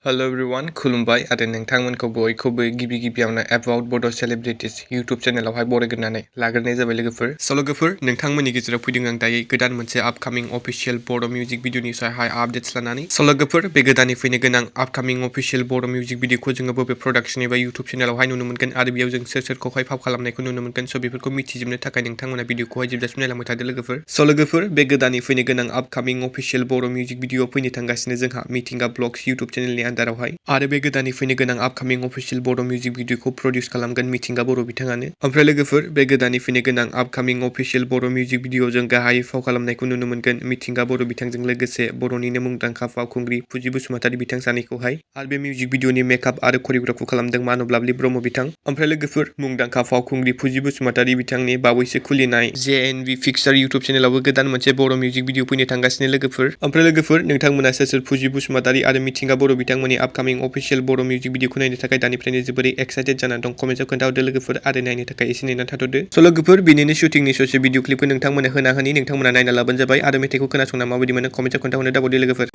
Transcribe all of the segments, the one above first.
Hello everyone, खुलुमबाय आरो नोंथांमोनखौ बयखौबो गिबियावनो About Bodo Celebrities YouTube चेनेलावहाय बरायग्रोनानै लाग्रोनाय जाबाय लोगोफोर। लोगोफोर नोंथांमोननि गेजेराव फैदों आं दायो गोदान मोनसे आपकामिं अफिशियेल बर' मिउजिक भिडिअनि सायावहाय आपडेट्स लानानै। लोगोफोर बे गोदानै फैनो गोनां आपकामिं अफिशियेल बर' मिउजिक भिडिअखौ जोङो बबे प्रडाक्शन एबा YouTube चेनेलावहाय नुनो मोनगोन आरो बेयाव जों सोर सोरखौहाय फाव खालामनायखौ नुनो मोनगोन। बेफोरखौ मिथिजोबनो थाखाय नोंथांमोना भिडिअखौहाय जोबजासिम नायलांबाय थादो लोगोफोर। लोगोफोर बे गोदानै फैनो गोनां आपकामिं अफिशियेल बर' मिउजिक भिडिअ फैनो थांगासिनो जोंहा मिथिंगा ब्लग्स YouTube चेनेलनि आन्दारावहाय आरो बे गोदानै फैनो गोनां आपकामिं अफिशियेल बर' मिउजिक भिडिअखौ प्रडिउस खालामगोन मिथिंगा बर' बिथाङानो। ओमफ्राय लोगोफोर बे गोदानै फैनो गोनां आपकामिं अफिशियेल बर' मिउजिक भिडिअ जों गाहायै फाव खालामनायखौ नुनो मोनगोन मिथिंगा बर' बिथांजों लोगोसे बर'निनो मुंदांखा फावखुंग्रि फुजि बसुमतारी बिथां सानैखौहाय। आरो बे मिउजिक भिडिअनि मेकआप आरो करिय'ग्राफखौ खालामदों मानब्लाबलि ब्रह्म बिथां। ओमफ्राय लोगोफोर मुंदांखा फावखुंग्रि फुजि बसुमतारी बिथांनि बावैसो खुलिनाय JNV पिक्चार YouTube चेनेलावबो गोदान मोनसे बर' मिउजिक भिडिअ फैनो थांगासिनो लोगोफोर। ओमफ्राय लोगोफोर नोंथांमोना सोर फुजि बसुमतारी आरो मिथिंगा बर' बिथांमोननि आपकामिं अफिशियेल बर' मिउजिक भिडिअखौ नायनो थाखाय दानिफ्रायनो जोबोरै एक्साइटेड जानानै दं कमेन्टआव खोन्थाहरदो लोगोफोर आरो नायनो थाखाय एसे नेनानै थाथ'दो। लोगोफोर बिनिनो शुटिंनि ससे भिडिअ क्लिपखौ नोंथांमोना नोंथांमोना नायना लाबानो जाबाय आरो मेथाइखौ खोनासंना माबायदि मोनो कमेन्टआव खोन्थाहरनो दाबावदो लोगोफोर।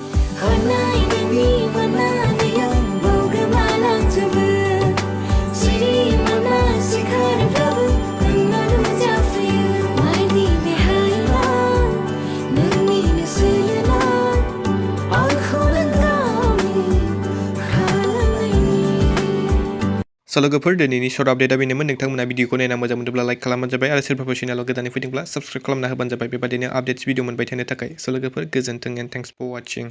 लोगोफोर दिनैनि सर्ट आपडेटआ बेनोमोन। नोंथांमोना भिडिअखौ नायना मोजां मोनोब्ला लाइक खालामबानो जाबाय आरो सोरबाफोर चेनेलाव गोदानै फैदोंब्ला साबस्क्राइब खालामना होबानो जाबाय बेबादिनो आपडेट्स भिडिअ मोनबाय थानो थाखाय। लोगोफोर गोजोन्थों एन्ड थेंक्स फर वाचिं।